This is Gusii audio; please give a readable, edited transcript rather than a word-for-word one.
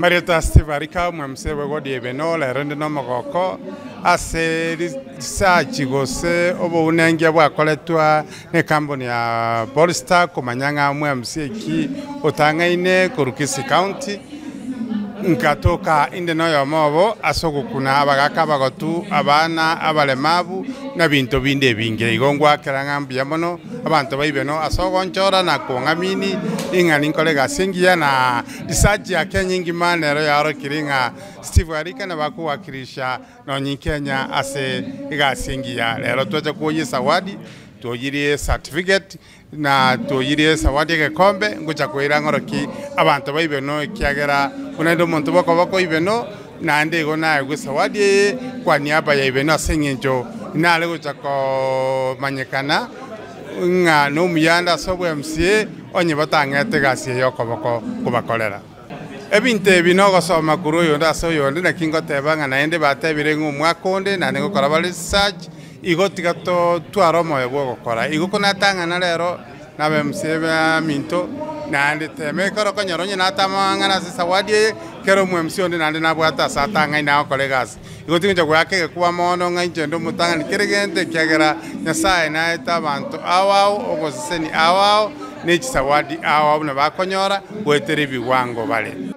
Marieta Steve Arika, omwemca bw'egodi ya Ibeno, rero inde nomogoko ase research gose obounengia bwakoretwa necompany ya Polestar komanya ng'a omwemca eki otang'aine korwa Kisii County. Nkatoka inde noyomo obo ase ogokuna abagaaka abagotu, abana, abaremabu, na ebinto binde ebinge. Igo ngwakera ng'a mbuya mono abanto ba Ibeno ase ogonchora na kong'amini ing'a ninkore egasi engiya na research ya Kenya engima nero yaorokire ng'a Steve Arika nabo akowakilisha nonye Kenya ase egasi engiya. Rero twacha kwoyia esawadi, twoyirie ecertificate. Na toyirie esawadi egekombe, ngocha koira ng'oroki abanto ba Ibeno, ekiagera buna inde omonto bw'okoboko Ibeno, naende igo naegwe esawadi eye kwa niaba ya Ibeno ase engencho nare gocha komanyekana ng'a nomuya ande ase obwemca onye batang'ete egasi eye y'okoboko kobakorera. Ebinto ebi nogosoma korwa oyonde ase oyonde, naki ngoteba ng'a naende batebire ng'a omwaka onde naende ngokora bare research, igo tiga totware omoyo bw'ogokora. Igo konatang'ana rero nabe mca baminto, naende tema ekero okonyora onye natamang'ana ase esawadi eye, kera omo-mca onde naende nabwate ase atang'aine agokora egasi. Igo tingocha goaka egekuba mono ng'a inche nde omotang'ani kera egento ekiagera Nyasae naete abanto ao ao ogosesenia ao ao ne chisawadi ao ao buna bakonyora goetera ebiwango bare.